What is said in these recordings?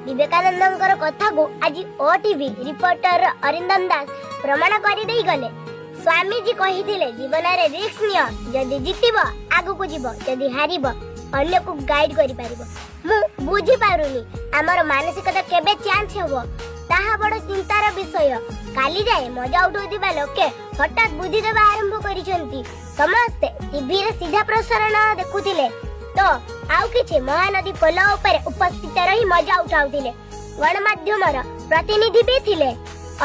ବିବେକାନନ୍ଦଙ୍କର କଥାକୁ ଆଜି OTV reporter Arindam Das ପ୍ରମାଣ କରିଦେଇ ଗଲେ। ସ୍ୱାମୀଜୀ କହିଥିଲେ, ଜୀବନରେ ରିସ୍କ ନିଅ, ଯଦି ଜିତିବ ଆଗକୁ ଯିବ, ଯଦି ହାରିବ ଅନ୍ୟକୁ ଗାଇଡ କରିପାରିବ। ମୁଁ ବୁଝିପାରୁନି, ଆମର ମାନସିକତା କେବେ ଚେଞ୍ଜ ହେବ, ତାହା ବଡ ଚିନ୍ତାର ବିଷୟ। କାଲି ଯାଏ ମଜା ଉଠାଉଥିବା ଲୋକେ ହଠାତ୍ ବୁଦ୍ଧି ଦେବା ଆରମ୍ଭ କରିଛନ୍ତି। ସମସ୍ତେ ଟିଭିରେ ସିଧା ପ୍ରସାରଣ ଦେଖୁଥିଲେ ତ ଆଉ କିଛି ମହାନଦୀ ପୋଲ ଉପରେ ଉପସ୍ଥିତ ରହି ମଜା ଉଠାଉଥିଲେ। ଗଣମାଧ୍ୟମର ପ୍ରତିନିଧି ବି ଥିଲେ।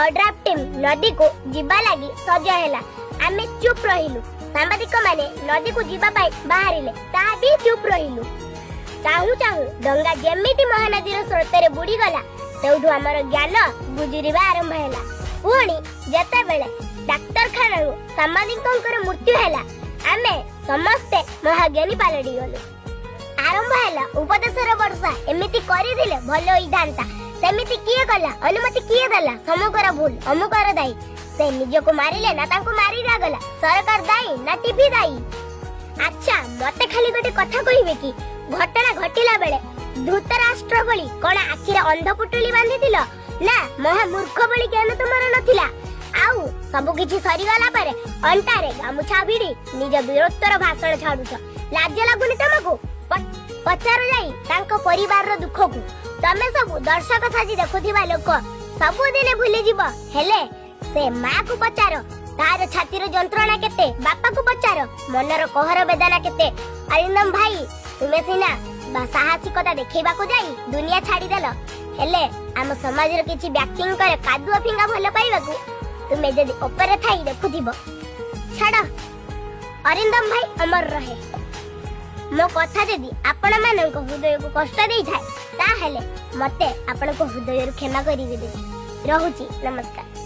ଓଡ୍ରାଫ ଟିମ୍ ନଦୀକୁ ଯିବା ଲାଗି ସଜ ହେଲା, ଆମେ ଚୁପ୍ ରହିଲୁ। ସାମ୍ବାଦିକମାନେ ନଦୀକୁ ଯିବା ପାଇଁ ବାହାରିଲେ, ତା ବି ଚୁପ୍ ରହିଲୁ। ଚାହୁଁ ଚାହୁଁ ଡଙ୍ଗା ଯେମିତି ମହାନଦୀର ସ୍ରୋତରେ ବୁଡ଼ିଗଲା, ସେଇଠୁ ଆମର ଜ୍ଞାନ ଗୁଜୁରିବା ଆରମ୍ଭ ହେଲା। ପୁଣି ଯେତେବେଳେ ଡାକ୍ତରଖାନାରୁ ସାମ୍ବାଦିକଙ୍କର ମୃତ୍ୟୁ ହେଲା, ଆମେ ସମସ୍ତେ ମହାଜ୍ଞାନୀ ପାଲଟିଗଲୁ। ଆରମ୍ଭ ହେଲା ଉପଦେଶର ବର୍ଷା। ଏମିତି କରିଥିଲେ ଭଲ ହୋଇଥାନ୍ତା, ସେମିତି କିଏ କଲା, ଅନୁମତି କିଏ ଦେଲା, ସମୁକର ଭୁଲ, ଅମୁକର ଦାୟୀ, ସେ ନିଜକୁ ମାରିଲେ ନା ତାଙ୍କୁ ମାରି ଦିଆଗଲା, ସରକାର ଦାୟୀ ନା ଟିଭି ଦାୟୀ? ଆଚ୍ଛା, ମତେ ଖାଲି ଗୋଟେ କଥା କହିବେ କି, ଘଟଣା ଘଟିଲା ବେଳେ ଧୃତରାଷ୍ଟ୍ର ଭଳି କଣ ଆଖିରେ ଅନ୍ଧ ପୁଟୁଳି ବାନ୍ଧିଥିଲ ନା ମହାମୂର୍ଖ ଭଳି ଜ୍ଞାନ ତୁମର ନଥିଲା? ଆଉ ସବୁ କିଛି ସରିଗଲା ପରେ ଅଣ୍ଟାରେ ଗାମୁଛା ଭିଡି ନିଜ ବୀରତ୍ୱର ଭାଷଣ ଛାଡୁଛ, ଲାଜ ଲାଗୁନି ତମକୁ? ପଚାର ଯାଇ ତାଙ୍କ ପରିବାରର ଦୁଃଖକୁ। ତମେ ସବୁ ଦର୍ଶକ ସାଜି ଦେଖୁଥିବା ଲୋକ ସବୁଦିନେ ଭୁଲିଯିବ, ହେଲେ ସେ ମାକୁ ପଚାର ତାର ଛାତିର ଯନ୍ତ୍ରଣା କେତେ, ବାପାକୁ ପଚାର ମନର କୋହର ବେଦନା କେତେ। ଅରିନ୍ଦମ ଭାଇ, ତୁମେ ସିନା ବା ସାହସିକତା ଦେଖେଇବାକୁ ଯାଇ ଦୁନିଆ ଛାଡିଦେଲ, ହେଲେ ଆମ ସମାଜର କିଛି ବ୍ୟକ୍ତିଙ୍କର କାଦୁଅ ଫିଙ୍ଗା ଭଲ ପାଇବାକୁ ତୁମେ ଯଦି ଉପରେ ଥାଇ ଦେଖୁଥିବ। ଛାଡ, ଅରିନ୍ଦମ ଭାଇ ଅମର ରହେ। ମୋ କଥା ଯଦି ଆପଣମାନଙ୍କ ହୃଦୟକୁ କଷ୍ଟ ଦେଇଥାଏ, ତାହେଲେ ମତେ ଆପଣଙ୍କ ହୃଦୟରୁ କ୍ଷମା କରିଦେବେ। ରହୁଛି, ନମସ୍କାର।